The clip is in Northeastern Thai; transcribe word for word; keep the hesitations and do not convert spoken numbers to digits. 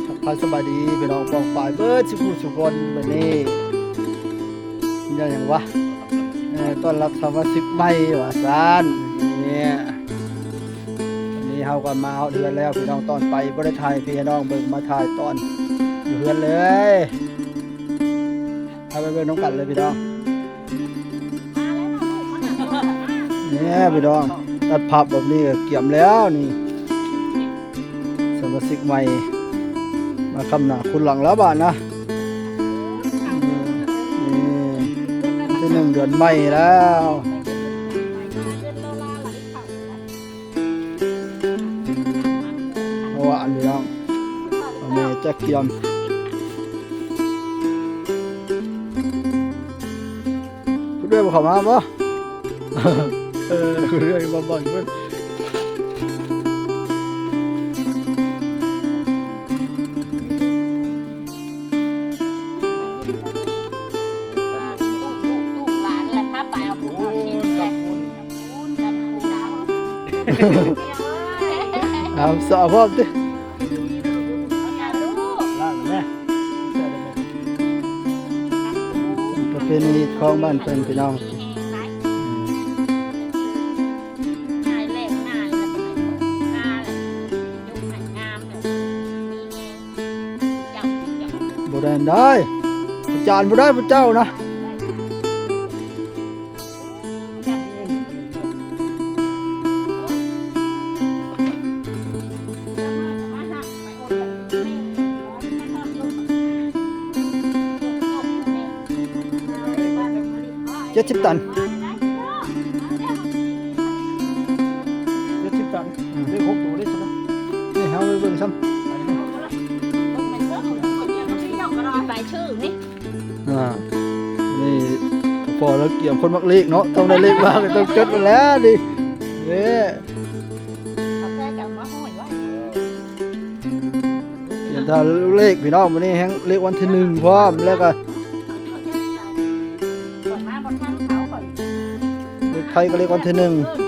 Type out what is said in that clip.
ทักทายสบายดีพี่น้องป้องปายเบิดสุขุสุคนวันนี้ยังหยังวะ เอ่อ ต้อนรับสมาชิกใหม่ว่าซั่น เนี่ย วันนี้เฮาก็มาฮอดเฮือนแล้วพี่น้อง ตอนไปบ่ได้ถ่ายพี่น้องเบิ่ง มาถ่ายตอนอยู่เฮือนเลย เอาไปเบิ่งนำกันเลยพี่น้อง เนี่ยพี่น้อง ตัดภาพแบบนี้ก็เกียมแล้วนี่ สมาชิกใหม่ มาค้ำหน้าคูณหลังแล้วบาดนะ นี่ วันที่หนึ่งเดือนใหม่แล้ว เพราะว่าอันนี้เนาะ เอาแม่จักเกียม ผู้เดินเข้ามาบ่ เออ ผู้เดินมาบ่อยเพิ่น ลูกหลานและพาไปเอาบุญเอาศีลไป เอาสาวพร้อมติ เอาลูก ล่างแม่ ประเพณีของบ้านเพิ่นพี่น้อง หายแหลกหน้าแล้วก็หายหน้าแล้วยกหายงามเลย มีไง เจ้า เจ้า บ่ได้อันใด ประจานบ่ได้พระเจ้านะ เจ็ดสิบตัน เจ็ดสิบตัน อืม เลขหกตัวเลขชนะ นี่เฮาไปเบิ่งซ้ำ มีรายชื่อนี่ อ่า นี่ พอแล้วเกี่ยมคนมักเลขเนาะ ต้องได้เลขมาก็ต้องจดไว้แล้วดิ เด้ เอาแค่จับมาห้อยไว้ เขียนทาเลขพี่น้อง มื้อนี้แฮงเลขวันที่หนึ่งพร้อม แล้วก็ ก่อนมาบนทางเขาก่อน เลขไทยก็เลขวันที่หนึ่ง เออ